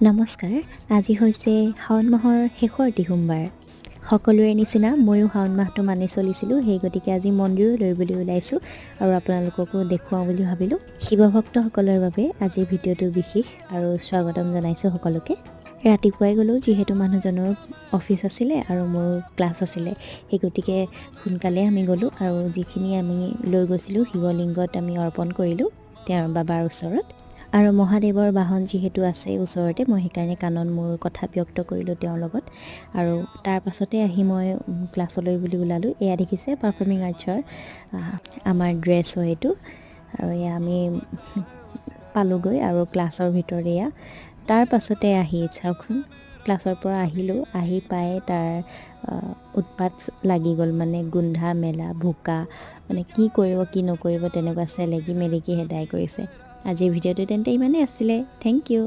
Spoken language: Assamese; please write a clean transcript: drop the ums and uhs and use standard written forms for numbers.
নমস্কাৰ। আজি হৈছে শাওণ মাহৰ শেষৰটি সোমবাৰ। সকলোৰে নিচিনা ময়ো শাওণ মাহটো মানি চলিছিলোঁ। সেই গতিকে আজি মন্দিৰলৈ বুলি ওলাইছোঁ আৰু আপোনালোককো দেখুৱাওঁ বুলি ভাবিলোঁ। শিৱভক্তসকলৰ বাবে আজিৰ ভিডিঅ'টো বিশেষ আৰু স্বাগতম জনাইছোঁ সকলোকে। ৰাতিপুৱাই গ'লোঁ, যিহেতু মানুহজনৰ অফিচ আছিলে আৰু মোৰ ক্লাছ আছিলে। সেই গতিকে সোনকালে আমি গ'লোঁ আৰু যিখিনি আমি লৈ গৈছিলোঁ, শিৱলিংগত আমি অৰ্পণ কৰিলোঁ তেওঁৰ বাবাৰ ওচৰত। আৰু মহাদেৱৰ বাহন যিহেতু আছে ওচৰতে, মই সেইকাৰণে কাণত মোৰ কথা ব্যক্ত কৰিলোঁ তেওঁৰ লগত। আৰু তাৰ পাছতে আহি মই ক্লাছলৈ বুলি ওলালোঁ। এয়া দেখিছে, পাৰফৰ্মিং আৰ্টছৰ আমাৰ ড্ৰেছ হয় এইটো। আৰু এয়া আমি পালোঁগৈ আৰু ক্লাছৰ ভিতৰত এয়া। তাৰ পাছতে আহি চাওকচোন, ক্লাছৰ পৰা আহিলোঁ, আহি পাই তাৰ উৎপাত লাগি গ'ল। মানে গোন্ধা মেলা ভোকা, মানে কি কৰিব কি নকৰিব তেনেকুৱা, চেলেকি মেলেকি হেদাই কৰিছে। আজিৰ ভিডিঅ'টো তেন্তে ইমানেই আছিলে। Thank U.